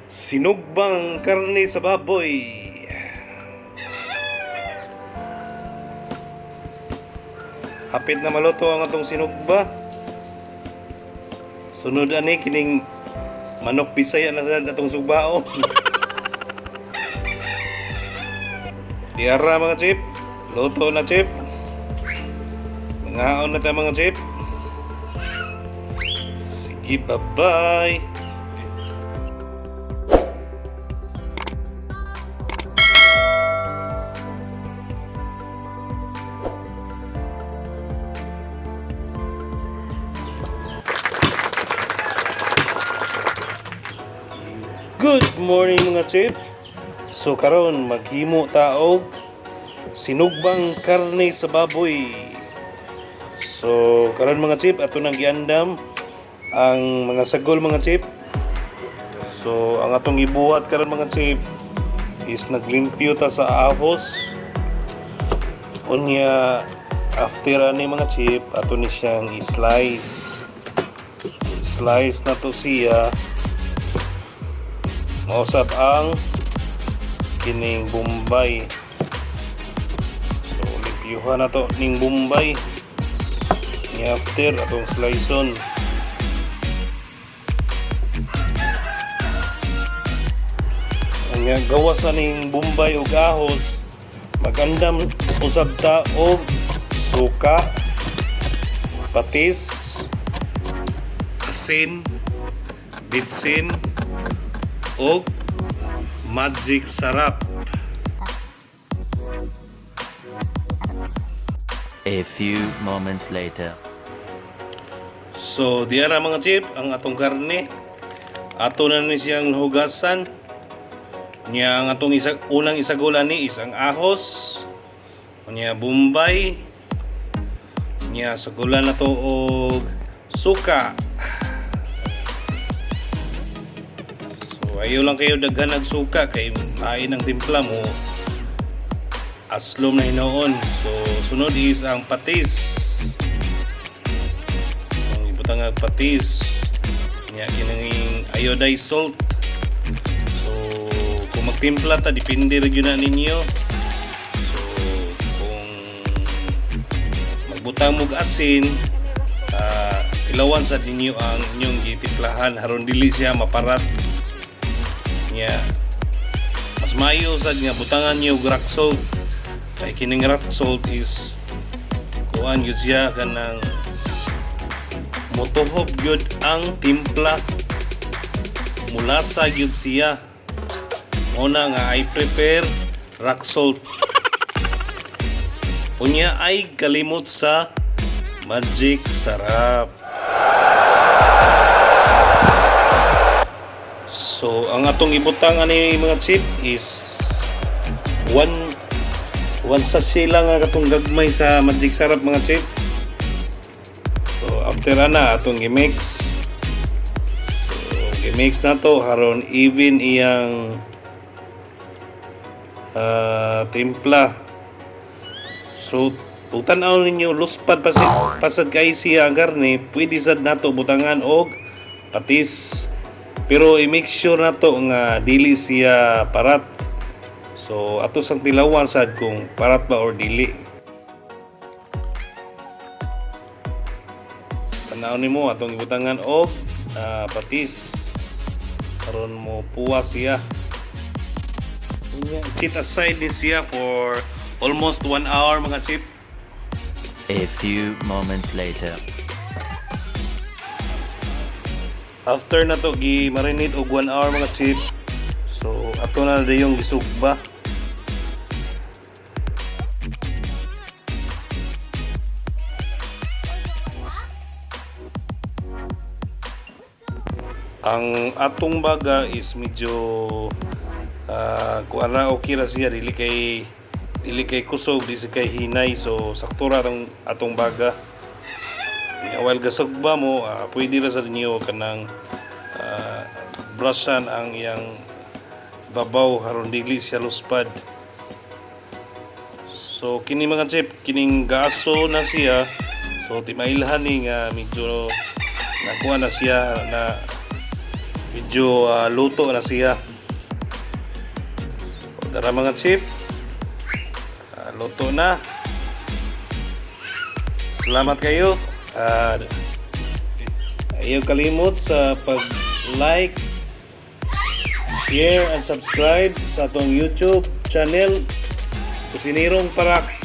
Sinugbang karne sa baboy. Hapit na maluto ang atong sinugba. Sunod ani kining manok Bisaya na sad atong sugbaon. Diara, mga chip. Luto na, chip. Mangaon na ta, mga chip. Sige, bye-bye. Good morning, mga chip. So karon maghimo ta og sinugbang karne sa baboy. So karon, mga chip, ato nang giandam ang mga sagol, mga chip. So ang atong gibuhat karon, mga chip, is naglimpyo ta sa ahos. Unya after ani, mga chip, ato ni siyang i-slice. So, slice na to siya. Mausab ang kining Bombay. So limpyuhan na to ning Bombay. Ni after atong sliceon. Nya gawas aning Bombay ug ahos, magandam usab ta og suka, patis, asin, bitsin, og Magic Sarap. A few moments later. So, diara, mga chip, ang atong karne. Ato na ni siyang hugasan. Nya ang atong isa, unang isagulan ni is ang ahos. Nya Bombay. Nya sagulan na to og suka. So, ayaw lang kayo daghan og suka kay main ang timpla mo. Aslom na hinuon. So, sunod is ang patis. Ang ibutang ang patis. Nya kining iodized salt. So, kung magtimpla ta, depende ra gyud na ninyo. So, kung magbutang mo og asin, tilawan sa ninyo ang inyong gitimplahan aron dili siya maparat. Nya mas maayo sad nga butangan niyo og rock salt kay kining rock salt is kuan gyud siya, kanang motuhob gyud ang timpla, mulasa gyud siya. Mao na nga I prefer rock salt. Unya ay kalimot sa Magic Sarap. So ang atong ibutang ani, mga chip, is one sachet lang ang katong gagmay sa Magic Sarap, mga chip. So after ana atong i-mix. So i-mix na to aron even iyang timpla. So kung tan-aw ninyo, luspad pa pasad kay siya ang karne, pwede sad nato butangan og patis. Pero i-make sure nato nga dili siya parat. So ato sang tilawan sad kung parat ba or dili. Tanaw nimo, atong ibutangan og patis aron mo puwas siya. Unya, set aside ni siya for almost 1 hour, mga chip. A few moments later. After na to gi marinate og 1 hour, mga chip. So ato na yung gisugba. Ang atong baga is medyo kuan ra, okay ra siya, dili kay kusog, di si kay hinay, so sakto ra atong atong baga. Nya, while gasugba mo, pwede ra sa ninyo kanang brushan ang iyang babaw aron dili siya luspad. So kini, mga chip, kining gaso na siya. So timailhan ni nga medyo nakuha na siya na. Medyo luto na siya. So, dara, mga chip. Luto na. Salamat kayo. Ayaw kalimot sa pag-like, share, and subscribe sa atong YouTube channel, Kusinirong Parak.